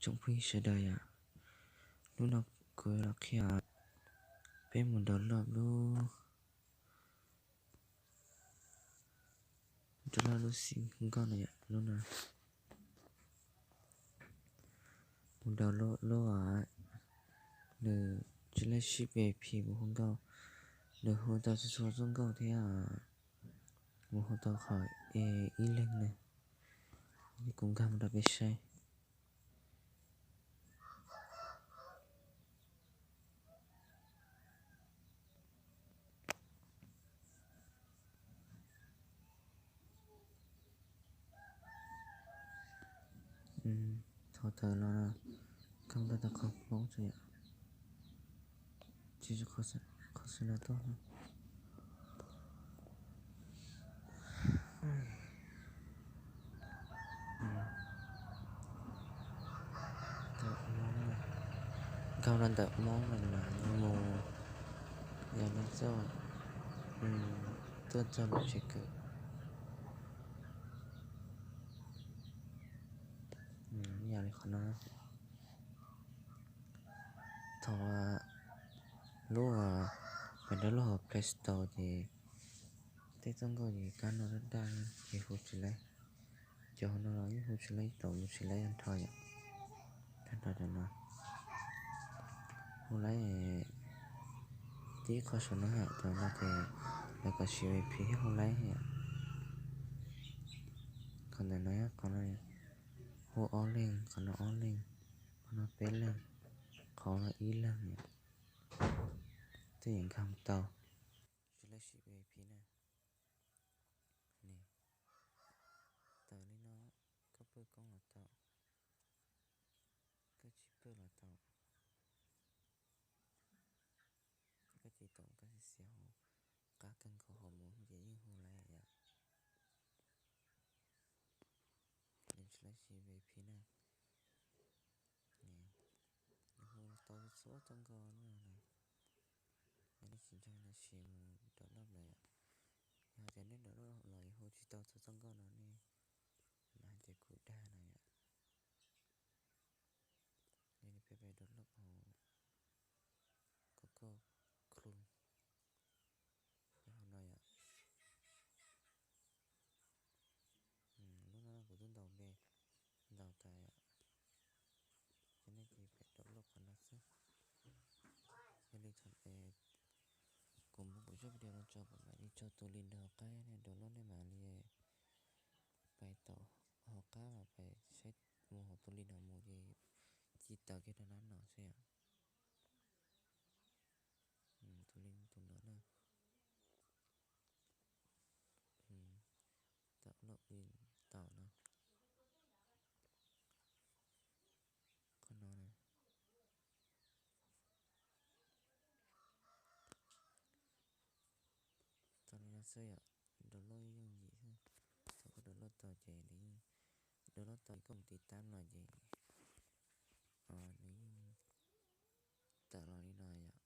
Tsoom phooj ywg sawv daws yom, hnub no kuv los qhia peb mus download lub, download lub xim hu nkauj no yom, lub no. Mus download lub, nws tsis lej sib V I P mus hu nkauj, nws hu tau txhua txhua txoj nkauj thiab, mus hu tau qhov ib leeg ne. Kuv nkag mus rau peb saib. Thaum tawm los no, koj mus rau qhov Hmoob xwb yom, tsis qhov xwb no tuaj. Nkag rau ntawm Hmoob no mas mus, yog no txoj, tuaj txog lub tsev kawm. Yog li qhov no, thaum lub, pem rau lub hauv Play Store ces tej txoj nkauj ces kab no daj daj ces hu tsis laib. Cov hauv no los yeej hu tsis laib, tau mus tsis laib nrho yom. Tag nrho cov no hu laib, tib qho saum no hais cov no ces lawv kom siv V I P thiab hu laib yom. Qhov ntawm no, qhov no hu ob leeg, qhov no ob leeg, qhov no peb leeg, qhov no ib leeg yom. Tej yeej nkag tau, tsis lej siv V I P na. Tawm li no, koj pw koob los tau, koj tsis pw los tau. Koj ces tau koj xiav xiav hauv, qab kawg nkaus hauv mus ces yeej hu laib yom. Nws tsis lej siv V I P na. Nws hu tau txhua txoj nkauj no na. Yog nej tsis ntseeg no sim mus download lawm yom. Yog tias nej download los hu tsis tau txhua txoj nkauj no nej mam hais tias kuv dag no yom. Yog li peb pem download hauv Google Chrome, hauv no yom. Lub no kuv twb ntaus npe, ntaus tas yom. Ces nej ces pem download qhov no xwb. Yog li thaum kuv muab kuv zaj video no tso kuv mam li tso tus link rau hauv qab, nej download nej mam li pais tau hauv qab mas pais saib mus hauv tus link no mus ces ci tawm kiag rau nab no xwb yom. Tus link tus no na. Download link tau no. Qhov no na. Tau li no xwb yom, download yooj yim xwb. Thaum koj download tau ces nws yeej, download tau koj mus tiv tab los ces nws yeej tawm los li no yom.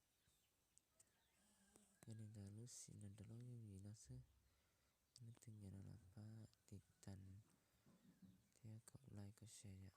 Yog li ntawd lub sim no download yooj yim no xwb. Yog leej twg nyiam no los pab tiv tas thiab kom like kom share yom.